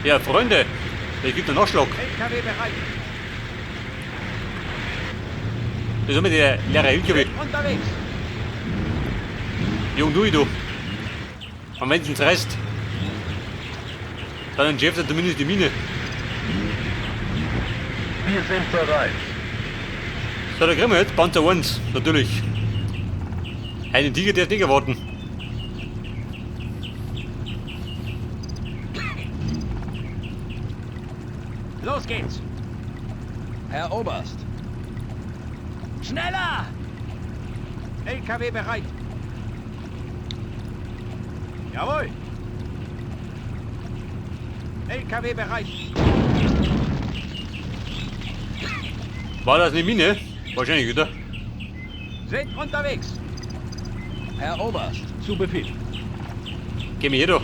Ja, Freunde, es gibt einen Nachschlag. LKW bereit. Das ist immer der leere LKW. Sind unterwegs. Jung, du, du. Und wenn es uns reißt, dann entschärft er zumindest die Mine. Wir sind bereit. So, da kriegen wir jetzt Panzer 1, natürlich. Einen Tiger, der ist nicht erwarten. Los geht's. Herr Oberst. Schneller! LKW bereit. Jawohl. LKW bereit. War das eine Mine? Wahrscheinlich, oder? Sind unterwegs. Herr Oberst. Zu Befehl. Geh mir hier doch.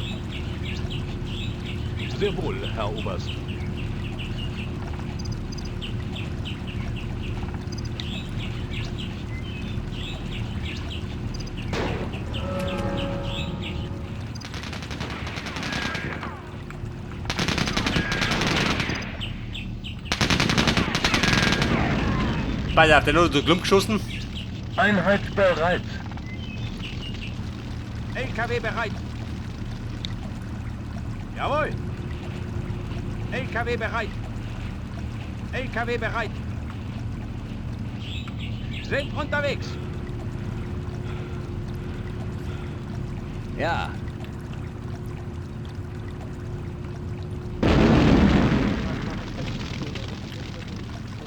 Sehr wohl, Herr Oberst. Beide auf den nur Klump geschossen. Einheit bereit. LKW bereit. Jawohl. LKW bereit. LKW bereit. Sind unterwegs. Ja.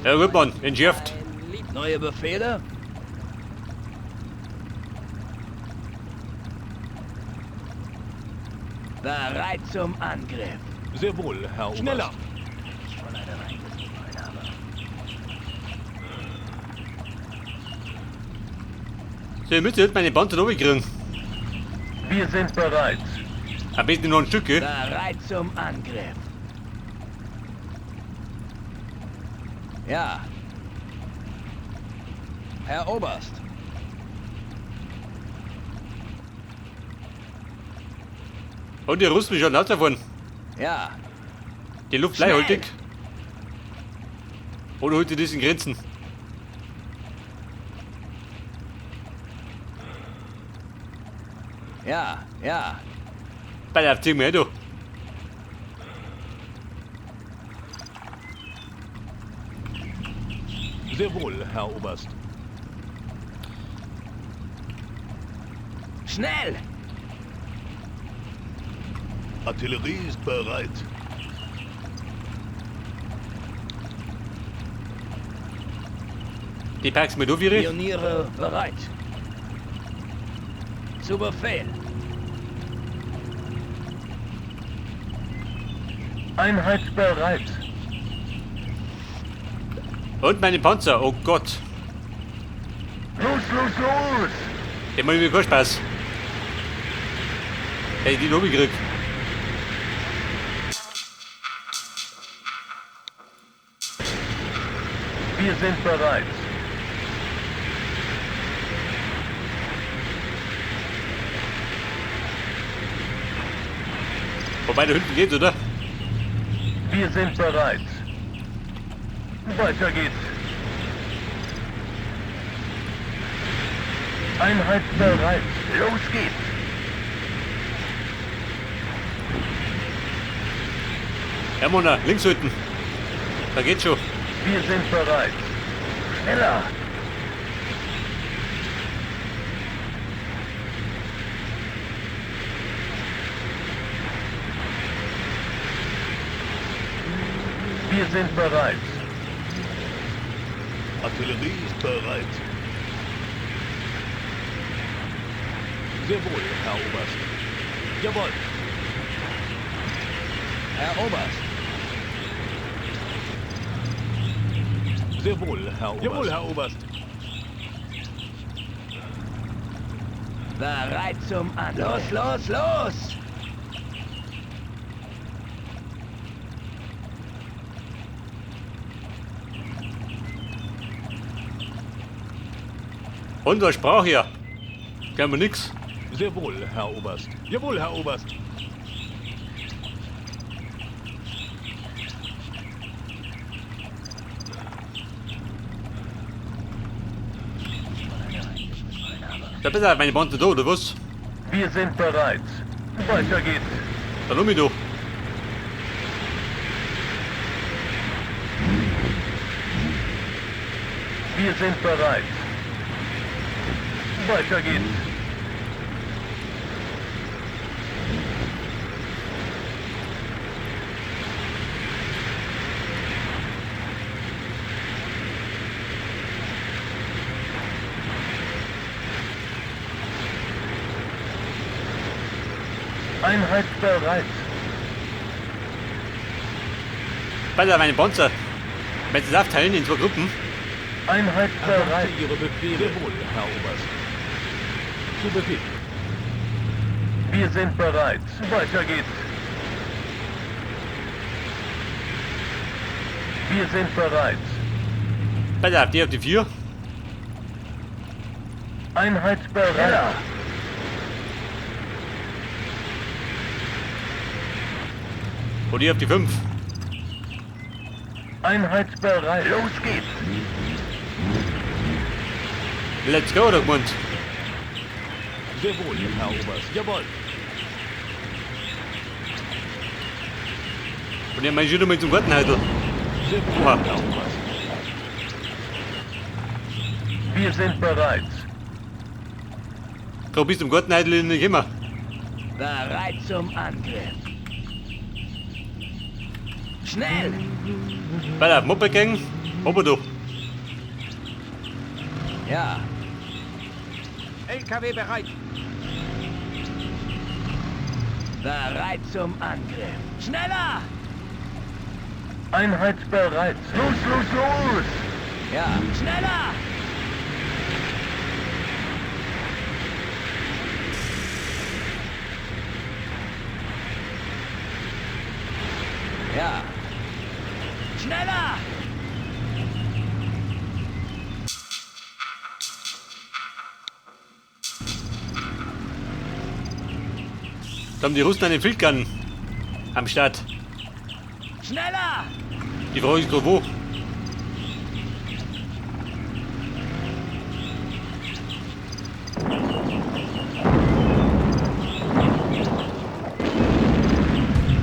Ja gut, Mann, entschärft. Neue Befehle? Bereit zum Angriff. Sehr wohl, Herr Oberst. Schneller. Ich von einer Reingelegenheit habe. So, ihr müsst jetzt meine Panzer kriegen. Wir sind bereit. Am besten noch ein Stück, gell? Bereit zum Angriff. Ja. Herr Oberst. Und die Russen schon laut davon. Ja. Die Luft Schnell! bleihaltig. Oder holt ihr das in Grenzen? Ja, ja. Bei der zieh mir du. Sehr wohl, Herr Oberst. Schnell! Artillerie ist bereit. Die packst mir du, Viri. Pioniere bereit. Zu Befehl. Einheit bereit. Und meine Panzer, oh Gott. Los, los, los! Der macht mir keinen Spaß. Hätte ich die noch gekriegt. Wir sind bereit. Wobei da hinten geht's, oder? Wir sind bereit. Weiter geht's. Einheit bereit. Los geht's. Ja, Mona, links hinten. Da geht's schon. Wir sind bereit. Schneller. Wir sind bereit. Artillerie ist bereit. Sehr wohl, Herr Oberst. Jawohl. Herr Oberst. Sehr wohl, Herr Oberst. Jawohl, Herr Oberst. Bereit zum Angriff. Los, los, los! Und was sprach hier? Kennen wir nix. Sehr wohl, Herr Oberst. Jawohl, Herr Oberst. Da bist du meine Bande da, oder was? Wir sind bereit. Weiter geht's. Dann um mich doch. Wir sind bereit. Weiter geht's. Einheit bereit. Pass auf, meine Panzer. Wenn sie das aufteilen in zwei Gruppen. Einheit Erwarte bereit. Ihre Befehle. Sehr wohl, Herr Oberst. Zu Befehl. Wir sind bereit. Weiter geht's. Wir sind bereit. Pass auf, die auf die 4. Einheit bereit. Und die auf die 5. Einheit bereit. Los geht's. Let's go, der Mund. Sehr wohl, Herr Oberst. Jawohl. Und ich meine schon mal zum Gartenheidel. Sehr wohl, Oha. Herr Oberst. Wir sind bereit. Da bist du im Gartenheidel nicht immer. Bereit zum Angriff. Schnell! Bei der Moped Gang, Hopper du. Ja. LKW bereit. Bereit zum Angriff. Schneller! Einheit bereit. Los, los, los! Ja. Schneller! Ja. Schneller! Da haben die Russen einen Fieldgun am Start. Schneller! Die Frage ist gerade wo.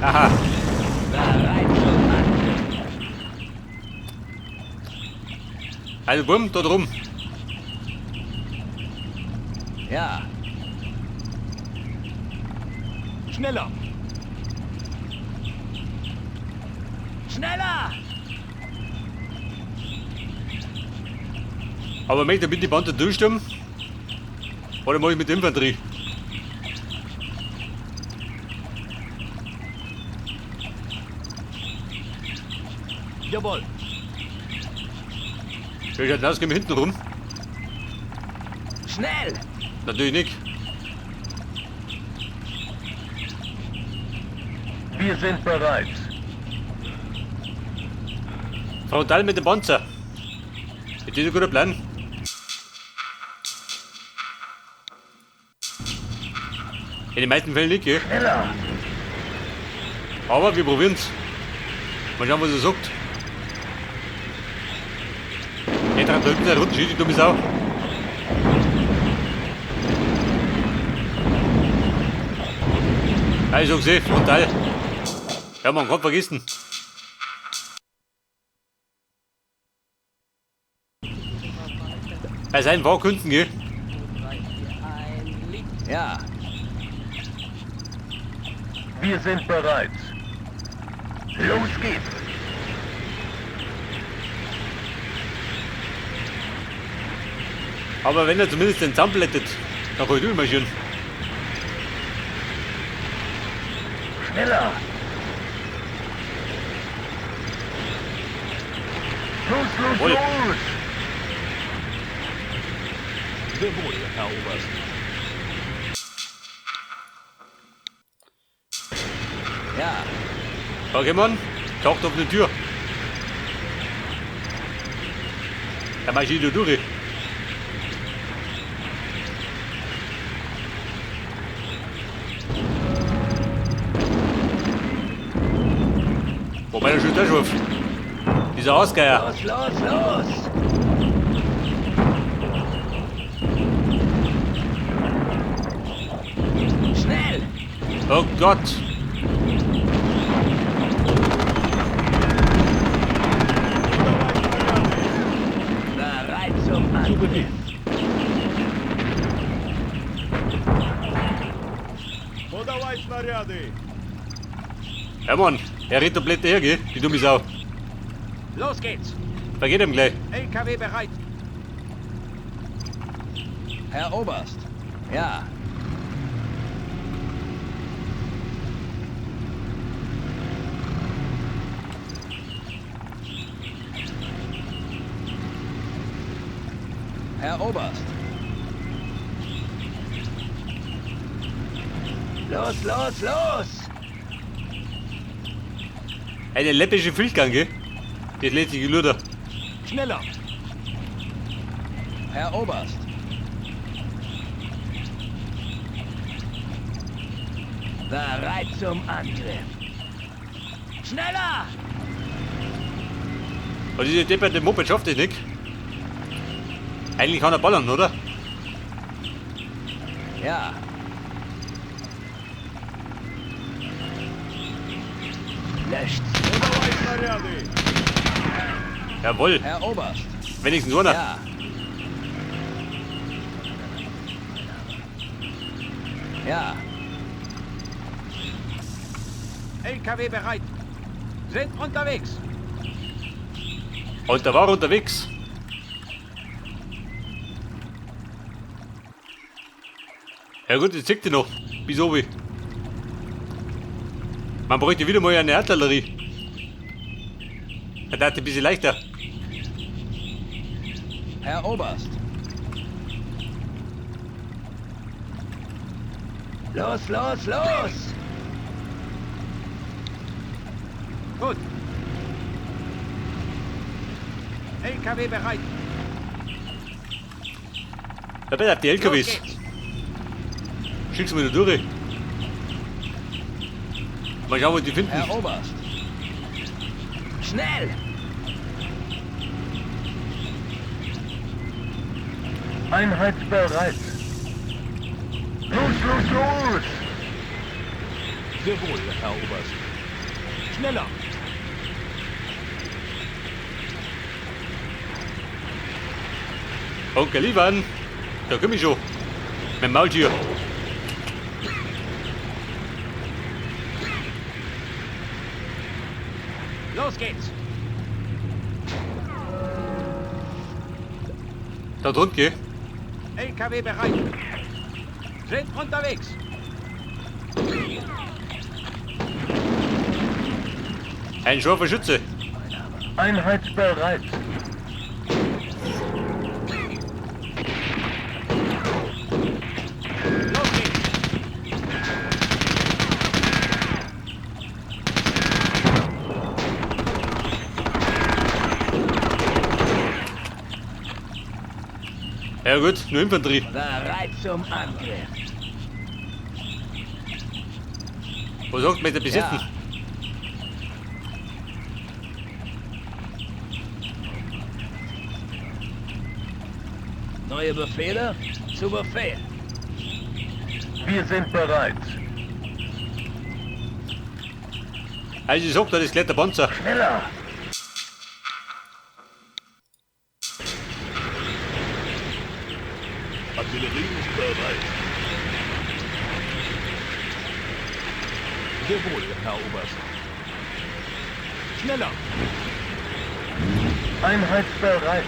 Aha, Bereit zum Angriff. also bumm, da drum. Ja. Schneller. Schneller! Aber möchte bitte die Bande durchstimmen? Oder mach ich mit der Infanterie? Jawohl. Wie schaut aus, gehen wir hinten rum? Schnell! Natürlich nicht. Wir sind bereit. Frontal mit dem Panzer. Ist das ein guter Plan? In den meisten Fällen nicht, gell? Schneller! Aber wir probieren's. Mal schauen, was er sagt. Geht da hinten der Rutsche, die dumme Sau. Ja, ich sag's eh, frontal. Ja, man kann vergessen. Bei seinen Fahrkünsten, gell? Ja. Wir sind bereit. Los geht's. Aber wenn er zumindest den Zaun plättet, dann kann ich durchmarschieren. Schneller! Los, los, Jawohl. los! Sehr wohl, Herr Oberst. Ja. Okay, Mann, taucht auf die Tür. Da marschiert ich durch. Wobei der schön der Schwurf. Dieser Ausgeier. Los, los, los! Oh Gott. Bereit zum Zu Angriff. Befehl. Подавай снаряды! Ja Mann, er rennt komplett her, gell? Die dumme Sau. Los geht's. Vergeht ihm gleich. LKW bereit. Herr Oberst. Ja. Herr Oberst. Los, los, los! Eine läppische Feldgang, gell? Das letzte Luder. Schneller! Herr Oberst. Bereit zum Angriff. Schneller! Aber diese depperte Moped schafft das nicht. Eigentlich kann er ballern, oder? Ja. Löscht. Подавай снаряды! Jawohl, Herr Oberst. wenigstens einer. Ja. Ja. LKW bereit. Sind unterwegs. Und da war er unterwegs. Ja gut, jetzt zieht die noch. Bis oben. Man bräuchte wieder mal eine Artillerie. Da dachte ein bisschen leichter. Herr Oberst. Los, los, los! Gut. LKW bereit. Da bin ich auf die Los LKWs. geht's. Schick's mal da durch. Mal schauen, wo die finden. Herr Oberst. Schnell! Einheit bereit. Los, los, los! Sehr wohl, Herr Oberst. Schneller! Onkel Ivan, da komm ich schon. Mein Maultier. Los geht's. Da drunten, gell? LKW bereit. Sind unterwegs. Ein scharfer Schütze. Einheit bereit. Los geht's. Ja gut, nur Infanterie. Bereit zum Angriff. Was sagt man mit der Besetzung? Ja. Neue Befehle? Zu Befehl. Wir sind bereit. Also ich sag da, das ist gleich der Panzer. Schneller! Artillerie ist bereit. Sehr wohl, Herr Oberst. Schneller! Einheit bereit.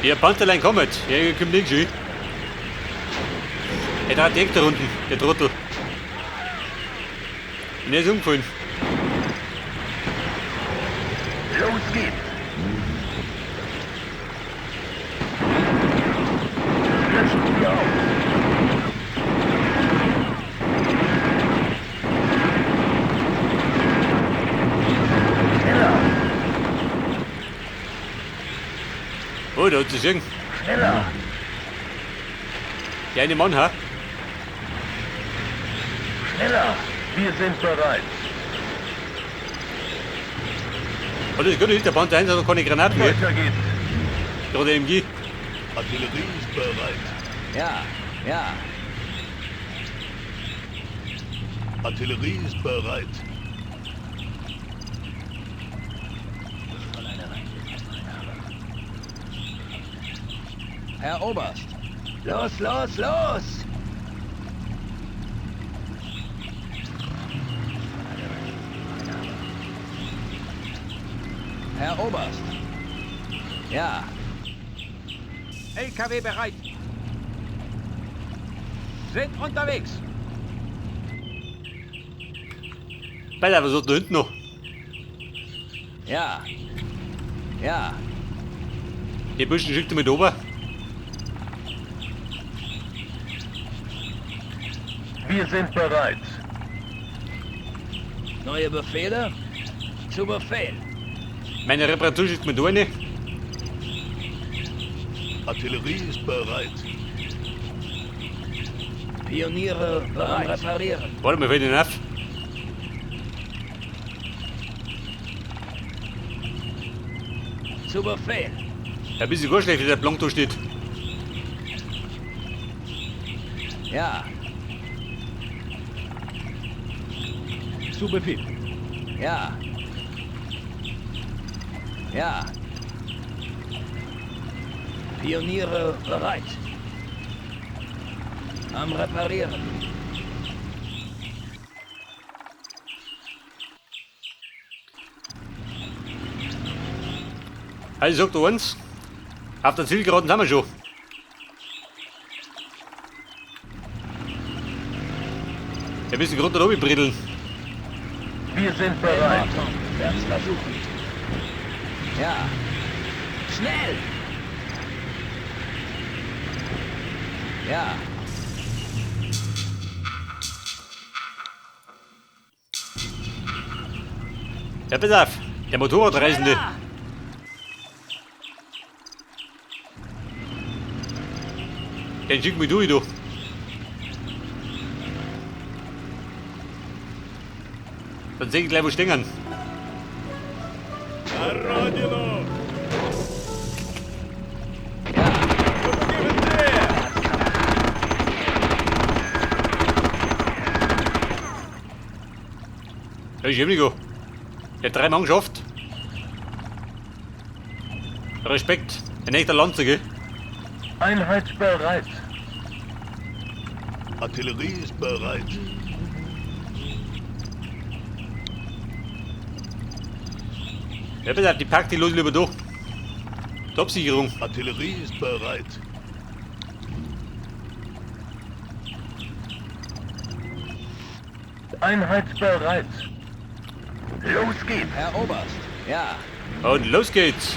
Ja, Panzerlein kommt. Ja, ihr kommt nicht schön. Er hat direkt da unten, der Trottel. Und er ist umgefallen. Los geht's! Löschen Sie auf! Schneller! Oh, da hat sie gesehen. Schneller! Der eine Mann, ha? Schneller! Wir sind bereit. Oh, das ist gut, der Panzer 1 hat noch keine Granaten mehr. Weiter geht's. Gerade MG. Artillerie ist bereit. Ja, ja. Artillerie ist bereit. Herr Oberst. Los, los, los! Herr Oberst. Ja. LKW bereit. Sind unterwegs. Alter, was ist da hinten noch? Ja. Ja. Die Burschen schickt er mit ober. Wir sind bereit. Neue Befehle? Zu Befehl. Meine Reparatur schickt mit rein. Artillerie ist bereit. Pioniere bereit. Reparieren. Warte mal, fällt den auf. Zu Befehl. Ja, ein bisschen gar schlecht, wie der Blank da steht. Ja. Zu Befehl. Ja. Ja. Pioniere bereit. Am Reparieren. Also, ich sag dir eins. Auf der Zielgeraden sind wir schon. Wir müssen gerade da oben britteln. Wir sind In bereit. Ordnung. Werd's versuchen. Ja. Schnell! Ja. Ja, pass auf. Der Motorradreisende. Schneller! Den schick mich durch, du. Dann seh ich gleich, wo stehen. За родину! Ja. Мужики, быстрее! Ja, ist eben Der hat 3 Mann geschafft. Respekt. Ein echter Lanzer, gell? Einheit bereit. Artillerie ist bereit. Ja, pass auf, die packt die los lieber durch. Absicherung. Artillerie ist bereit. Einheit bereit. Los geht's. Herr Oberst. Ja. Und los geht's.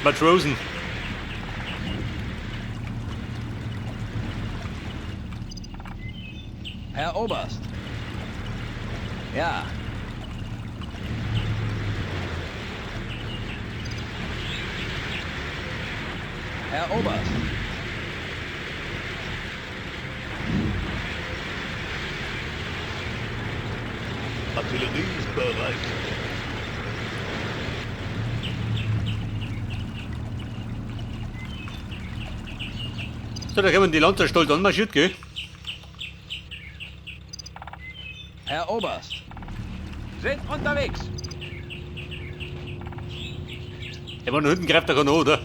Matrosen. Herr Oberst. Ja. Herr Oberst. Artillerie ist bereit. So, da kommen die Lanzer stolz anmarschiert, gell? Herr Oberst. Sind unterwegs. Der Mann hinten greift der kann an, oder?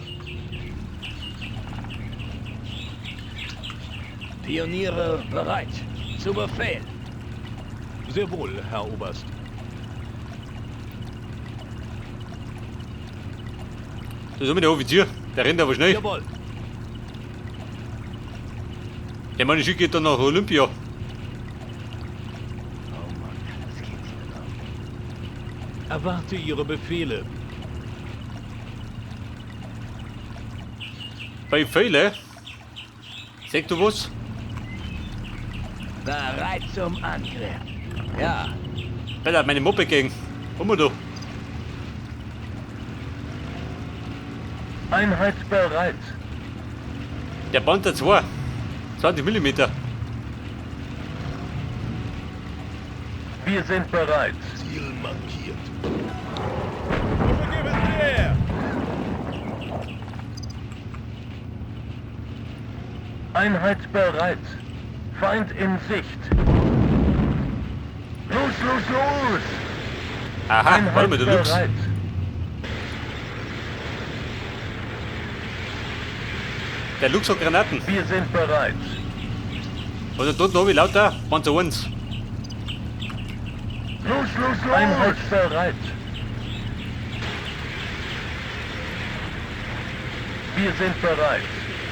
Pioniere bereit. Zu Befehl. Sehr wohl, Herr Oberst. Das ist immer der Offizier. Der rennt aber schnell. Jawohl. Der Mann schickt geht dann nach Olympia. Oh Mann, das geht hier noch. Erwarte Ihre Befehle. Bei Pfeile? Sag du was? Bereit zum Angriff. Ja. Alter, meine Moped gegen. Komm mal da. Einheit bereit. Der Panther 2. 20 Millimeter. Wir sind bereit. Ziel markiert. Мужики, быстрее! Einheit bereit. Feind in Sicht. Los, los, los! Aha, warte mal, der Luchs. bereit. Der Luchs hat Granaten. Wir sind bereit. Und dort habe ich lauter Panzer 1. Los, los, los! Einheit bereit. Wir sind bereit.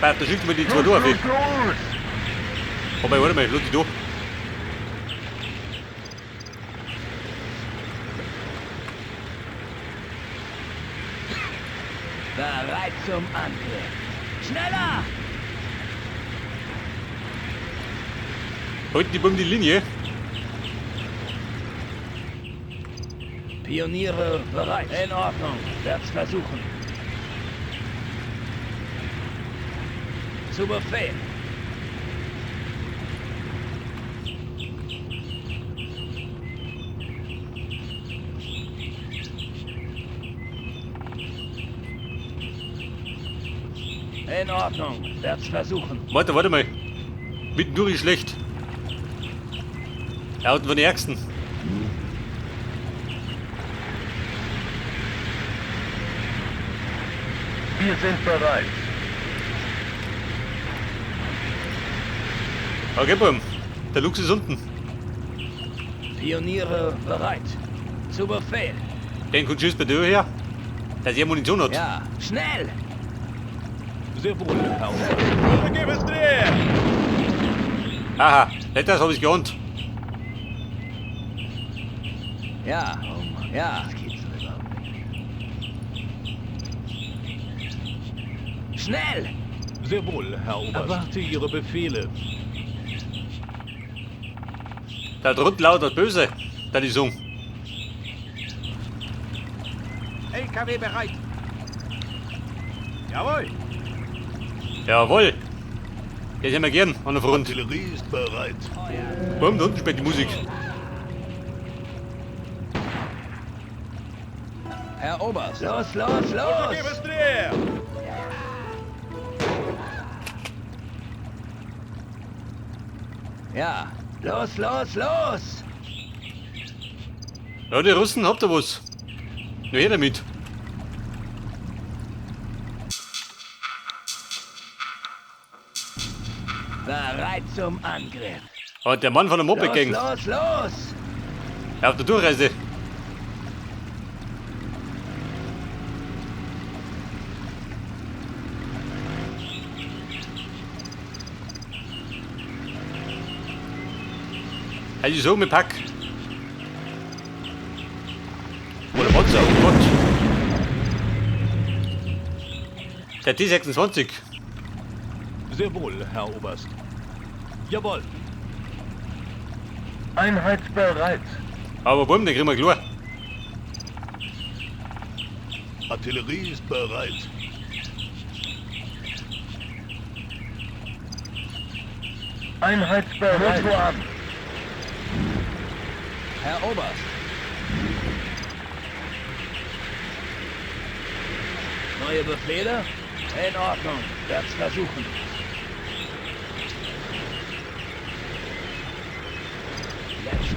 Da schickt mir die zwei Los, durch. los, los! Wobei, warte mal, lass die durch. Bereit zum Angriff. Schneller! Halten die Buben die Linie. Pioniere bereit. In Ordnung. Werd's versuchen. Zu Befehl. In Ordnung. Werd's versuchen. Warte, warte mal. Mittendurch ist schlecht. Er hat von den Ärgsten. Wir sind bereit. Okay, Buben. Der Luchs ist unten. Pioniere bereit. Zu Befehl. Den kommt Schiss bei dir her. Dass er Munition hat. Ja, schnell! Sehr wohl, Herr Oberst. Мужики, быстрее! Aha, das habe ich geahnt. Ja, Oh Mann, ja. das geht so überhaupt nicht. Schnell! Sehr wohl, Herr Oberst. Erwarte Ihre Befehle. Da drunten laut das Böse. Da die Song. LKW bereit. Jawohl! Jawohl. Das haben wir gern an der Front. Artillerie ist bereit. Bumm, da unten spielt die Musik. Herr Oberst. Los, los, los! Мужики, быстрее! Ja. Los, los, los! Ja, die Russen, habt ihr was? Nur her damit. Bereit zum Angriff. Und der Mann von der Moped Los, Gang. los, los! Ja, auf der Durchreise. Also so mit Pack. Oder Panzer, oh Gott. Der T26. Sehr wohl, Herr Oberst. Jawohl. Einheit bereit. Aber bumm, den kriegen wir klar. Artillerie ist bereit. Einheit bereit. Motor an. Herr Oberst. Neue Befehle? In Ordnung. Werd's versuchen. Jetzt.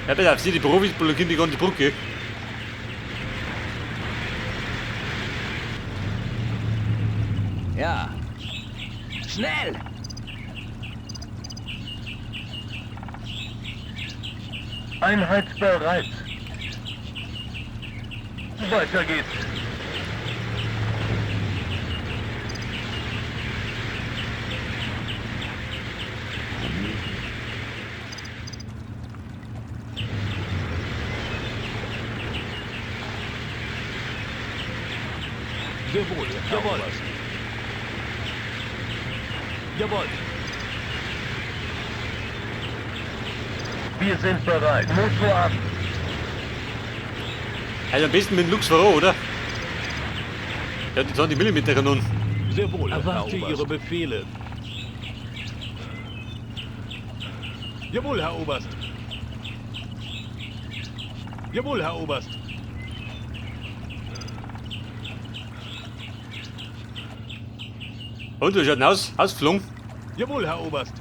Ja, pass auf, sie, die Profis blockieren die ganze Brücke. Ja. Schnell! Einheit bereit. Weiter geht's. Sehr wohl, Herr Oberst. Jawohl. Wir sind bereit. Motor an. Also am besten mit dem Luchs voran, oder? Der hat die 20 mm Kanonen. Sehr wohl, Erwarte Herr Oberst. Ihre Befehle. Jawohl, Herr Oberst. Jawohl, Herr Oberst. Und, wie schaut denn aus? Ausgeflogen? Jawohl, Herr Oberst.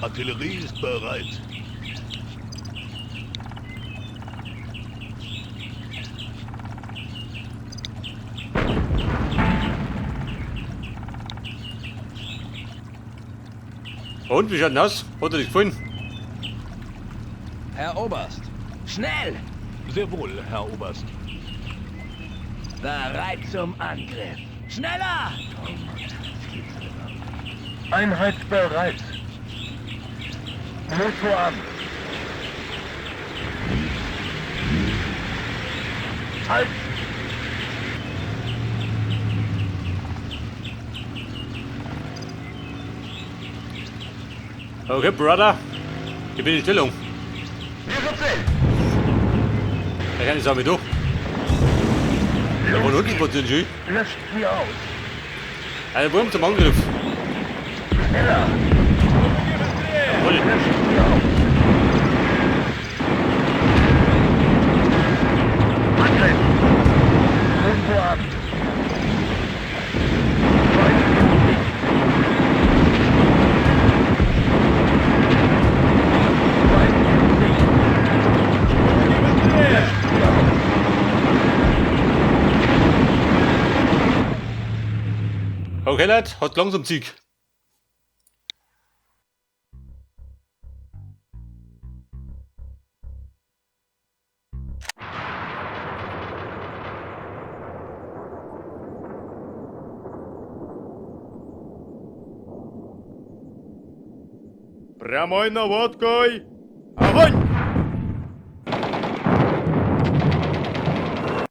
Artillerie ist bereit. Und, wie schaut denn aus? Hat er dich gefallen? Herr Oberst. Schnell! Sehr wohl, Herr Oberst. Bereit zum Angriff. Schneller! Einheit bereit. Motor an. Halt! Okay, Brother. Ich bin in Stellung. Da kann ich sagen, wie du. Da von unten spazieren, schön. Löscht sie aus. Ein Wurm zum Angriff. Schneller! Jawohl. Löscht sie aus. Angriff! Motor an. Feind in Sicht. Feind in Sicht. Löscht sie aus. Okay, Leute, hat langsam Sieg. Прямой наводкой! Огонь!